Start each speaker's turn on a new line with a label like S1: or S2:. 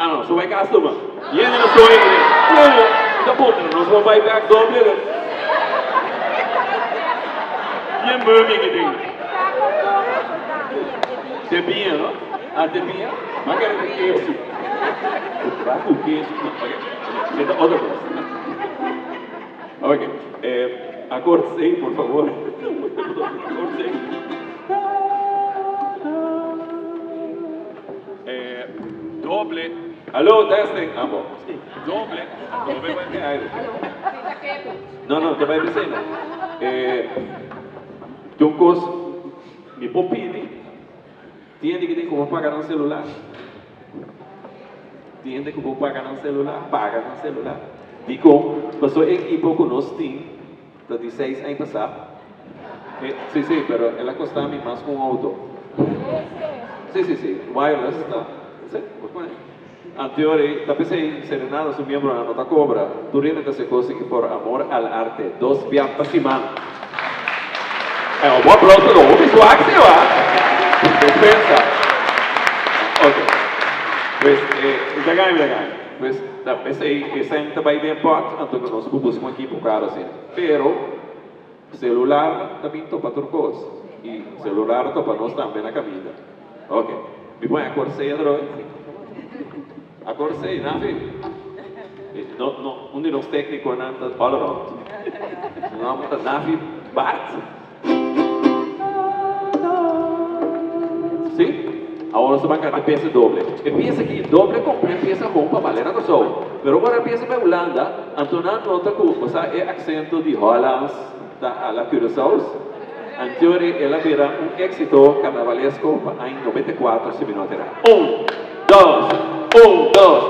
S1: Ah no, so bai kas tuma. Yende na soño ku den. Bueno, mi ta puntra, nos por bai bek doble lo? Bien mami ki tin. Te biña, no? Ah, te biña? Ma kere te kesu. Ba ku kesu. No, ok. Esei ta otro kos. Ok, eh, akord C, por favor. Akord C. Eh, doble. Aló, testing. Ah, bo. Doble. Doble bai mi aire. No, no, te bai bisei no. Eh, tin un kos mi por pidi. Tin hende ki tin ku por paga nan celular. Tin hende ku por paga nan celular, paga nan celular. Dikon? Pasobra e ekipo ku nos tin Ta di seis aña pasá. E, sí, sí, pero el a kosta mi mas ku un outo. Sí, sí, sí, wireless ta, sí, por pone. Anteor ta p'esei Serenada su miembronan no ta kobra. Tur hende ta hasi kos aki por amor al arte. Dos bia pa siman. E, un bon aplauso lo hopi swak sí, wa. Despensa. Ok. Pues, e, mi ta gana, mi ta gana. Pues ta p'esei e sèn ta bai den pòt, anto ku nos por buska un ekipo karo asina. Pero selular ta bin topa tur kos i selular a topa nos tambe na kaminda. Ok, mi pon e akor sei atrobe? Akor sei, Nafi? No, no, un di nos téknikonan ta all around. Su nòmber ta Nafi Bart. Sí? Awor nos ta ban canta e pieza doble. E pieza aki doble compone pieza gewoon pa bale na Kòrsou. Pero ora e pieza bai Hulanda, anto nan nota ku, bo sa e aksento di Hollands ta a la Curaçaos. Anteori el a bira un éxito karnavalesko pa aña 94 si mi no tera. Un, dos, un, dos.